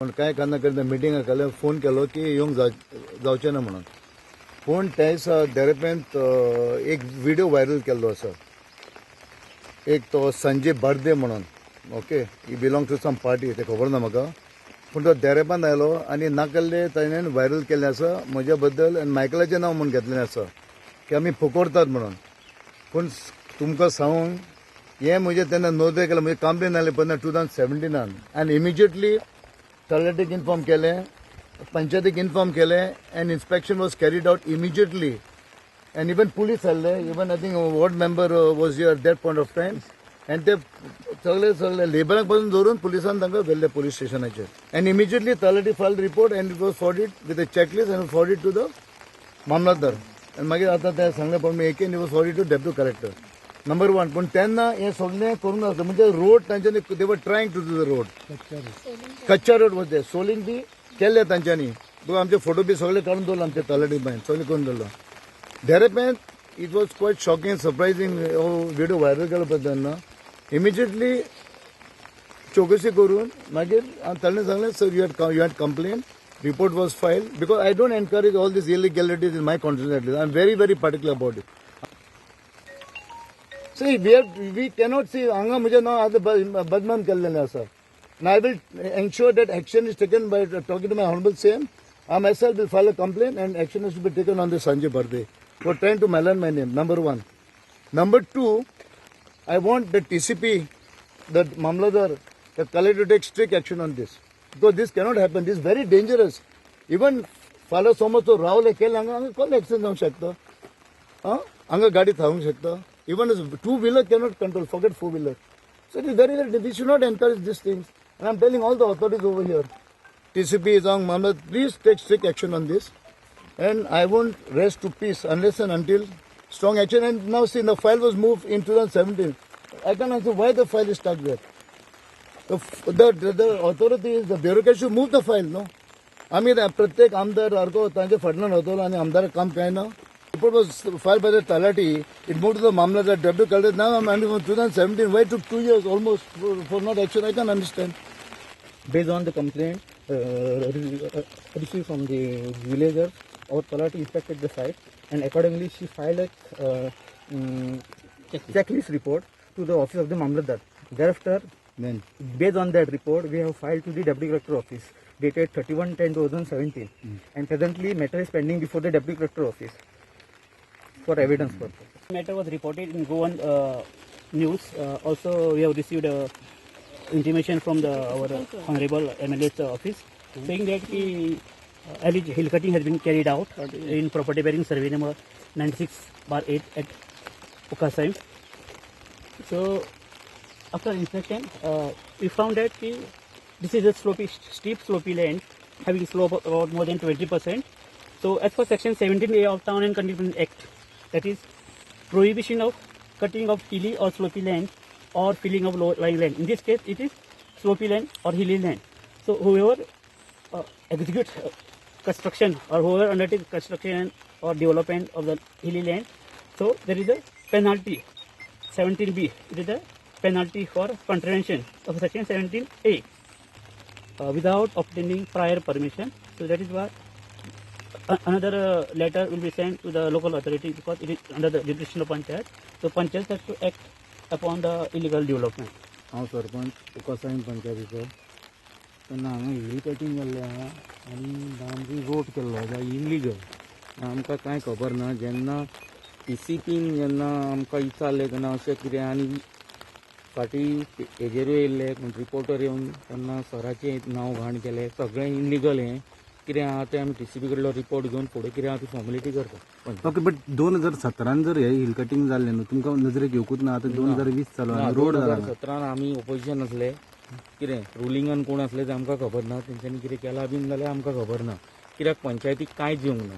पूण कांय कारणां करिना. मिटिंगाक केलें, फोन केलो की येवंक जावचें ना म्हणून. पूण त्या दिसा देरेपेंत एक विडियो व्हायरल केल्लो आसा, एक तो संजय बर्दे म्हणून, okay, he belong to some party, तें खबर ना म्हाका. पूण तो देरेपांत आयलो आनी नाकल्ले ताणें व्हायरल केल्लें आसा म्हज्या बद्दल आनी मायकलाचें नांव म्हूण घेतलेलें आसा की आमी फुकोरतात म्हणून. पूण तुमकां सांगूंक, हें म्हजें तेन्ना नोंद केलें, म्हजें कंप्लेन आयलें पळय 2017न आनी इमिजिएटली तलाटीक इन्फॉर्म केलें, पंचायतीक इन्फॉर्म केलें and inspection was carried out immediately and even police आसले, even I think ward member was here that point of time and ते सगळे सगळे लेबरांक पासून धरून पुलिसान तांकां व्हेल्ले पोलीस स्टेशनाचेर and immediately talathi file report and it was forwarded with a checklist and forwarded to the mamlatdar. आनी मागीर आतां ते सांगले प्रमाणे एकेन was forwarded to deputy collector, number one. पूण तेन्ना हें सगळें करूंक नासलें, म्हणजे रोड तांच्यांनी they were trying to do the road, कच्चा रोड was there, सोलिंग बी केल्ले तांच्यांनी. आमचे फोटो बी सगळे काडून दवरले, आमचे तलाठी बायन सगळे करून दवरलो. देरेपेंत it was quite shocking, surprising हो व्हिडिओ व्हायरल केलो पळय तेन्ना इमिजिएटली चौकशी करून मागीर ताणें सांगलें, "Sir, you had complain, report was file," because I don't encourage all this illegalities in my constituency. I am very very particular about it. See, we cannot see, हांगा म्हजें नांव आतां बदनाम केल्लें आसा. And I will ensure that action is taken by talking to my honorable CM. I myself will file a complaint and action is to be taken on the Sanjay Barde for trying to malign my name, number one. Number two, I want the TCP, the Mamlatdar, the collector to take strict action on this. Because this cannot happen. This is very dangerous. Even फाल्यां समज तो रावले केले हांगा, हांगा कोण accident जावंक शकता. आं, हांगा गाडी थांबूंक शकता. Even two wheeler cannot control, forget four wheeler. So it is very very we should not encourage these things. And I'm telling all the authorities over here, TCP जावं मामलत, please take strict action on this. And I won't rest to peace unless and until strong action. And now see, the file was moved in 2017. I can't answer why the file is stuck there. The authorities, the bureaucrats should move the file, no? आमी प्रत्येक आमदार सारको तांच्या फाटल्यान वतलो आनी आमदाराक काम काय ना. Report was file by the talathi, it move to the mamlatdar, deputy collector. Now I 2017, why took 2 years almost for not action? I can understand. Based on the complaint received from the villagers, our Talati inspected the site and accordingly she filed a checklist report to the office of the Mamlatdar. Thereafter, Then based on that report, we have filed to the Deputy Collector office dated 31/10/2017 and presently matter is pending before the Deputy Collector office for evidence purpose. Matter was reported in Goan news. Also, we have received intimation from the our honorable MLA's office saying that the alleged hill cutting has been carried out in property bearing survey number 96/8 at Ucassaim. So, after inspection, we found that this is a slopey, steep slopey land having slope of about more than 20%. So, as per section 17A of Town and Country Planning Act, that is prohibition of cutting of hilly or slopey land or filling of low lying land. In this case, it is slopey land or hilly land. So, whoever executes construction or whoever undertakes construction or development of the hilly land, so there is a penalty. 17B, it is a penalty for contravention of section 17A without obtaining prior permission. So that is why another letter will be sent to the local authority because it is under the jurisdiction of panchayat. So panchayat has to act upon the illegal development. हांव सरपंच उकासाईम पंचायतीचो. तेन्ना हांगा hill cutting जाल्लें आहा आनी boundary road केल्लो आसा illegal. आमकां कांय खबर ना. जेन्ना टीसीपीन जेन्ना आमकां विचारलें तेन्ना अशें कितें आनी फाटीं हेजेरूय येयल्ले रिपोर्टर येवन तेन्ना सराचें नांव घाण केलें. सगळें इलिगल. हें कितें आहा तें आमी टीसीपी कडलो रिपोर्ट घेवन फुडें कितें आहा ती फॉर्मेलिटी करता. ओके, बट 2017न जर हे हिल कटिंग जाल्लें न्हू, तुमकां नजरेक येवकूच ना? आतां 2020 चालू आनी रोड दोन जाला. हजार सतरान आमी ओपोजिशन आसले. कितें रुलिंगान कोण आसले तें आमकां खबर ना. तेंच्यांनी कितें केलां बीन जाल्यार आमकां खबर ना, कित्याक पंचायतीक कांयच येवंक ना.